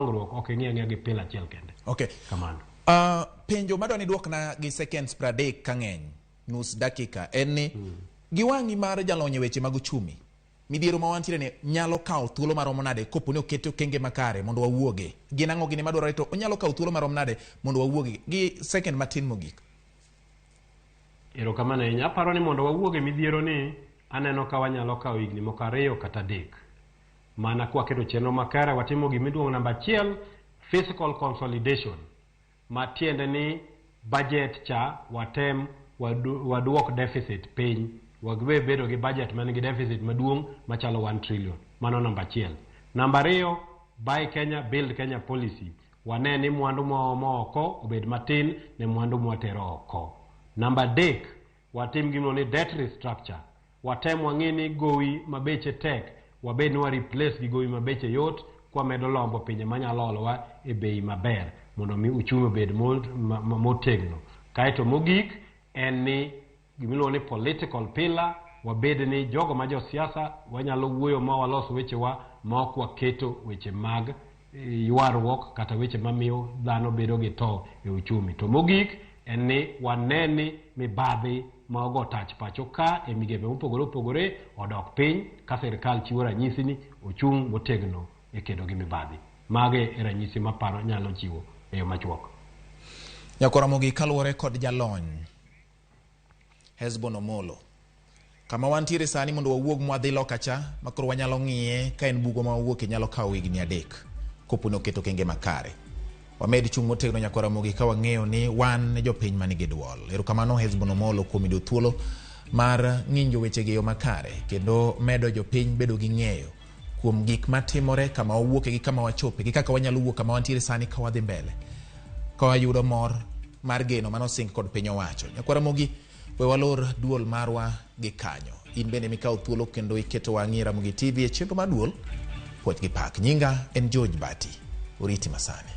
Dongruok ok ing'i ang'iya gi pillar achiel kende. Okay. Kamano. Penjo madwa ni duokna gi seconds 30 ka ng'eny, nus dakika, en ni gi wang'i mar jalony e weche mag uchumi, midhiero ma wantiere ni nyalo kawo thuolo maromo nade kopo ni okete okenge makare mondo wawuoge? Gin ang'o gini madwarore to onyalo kawo thuolo marom nade mondo wawuoge? Gi second matin mogik. Erokamano ahinya. Aparo ni mondo wawuog e midhiero ni, aneno ka wanyalo kawo higni moko 2 kata 3. Mana kwaketo chenro makare, watimo gima iluongo namba 1, fiscal consolidation. Ma tiende ni budget cha watem waduok deficit piny. Wawe bedo gi budget man gi deficit maduong' machalo 1 trillion. Mano namba 1. Namba 2, buy Kenya, build Kenya policy. Wane ni mwandu mwaomo oko obed matin ne mwandu mwatero oko. Namba 3, watim gimiluongo ni debt restructure. Watem wang'i ni gowi mabeche tek, wabed ni wa replace gi gowi mabeche yot, kwamedo lombo pinje manyalo olowa e bei maber mondo mi uchumi obed motegno. Kaeto mogik en ni gimiluongo ni political pillar, wabed ni jogo ma josiasa wanyalo wuoyo ma walos wechewa ma ok waketo weche mag ywaruok kata weche mamiyo dhano bedo gi tho e uchumi. To mogik en ni wane ni mibadhi ma ogo tach pacho ka e migepe mopogore opogore odok piny ka sirkal chiwo ranyisi ni ochung' motegno e kedo gi mibadhi. Mage e ranyisi maparo nyalo chiwo e yo machuok. Nyakwar Ramogi, kaluwore kod jalony Hesbon Omolo, kama wantiere sani mondo wawuog mwadhi loka cha makoro wanyalo ng'iye ka en bugo ma wawuoke nyalo kawo higni 3 kopo ni oketo okenge makare. Wamed chung' motegno Nyakwar Ramogi ka wang'eyo ni wan jopiny manigi duol. Erokamano Hesbon Omolo kuom yudo thuolo mar ng'injo wechegi e yo makare kendo medo jopiny bedo gi ng'eyo kuom gik matimore kama wawuoke gi kama wachope gi kaka wanyalo wuok kama wantiere sani ka wadhi mbele ka wayudo mor mar geno manosing kod piny owacho. Nyakwar Ramogi, we walor duol marwa gi kanyo. In bende mikawo thuolo kendo iketo wang'i e Ramogi TV e chenro mar duol, puoch gi pak. Nyinga en George Bati. Oriti masani.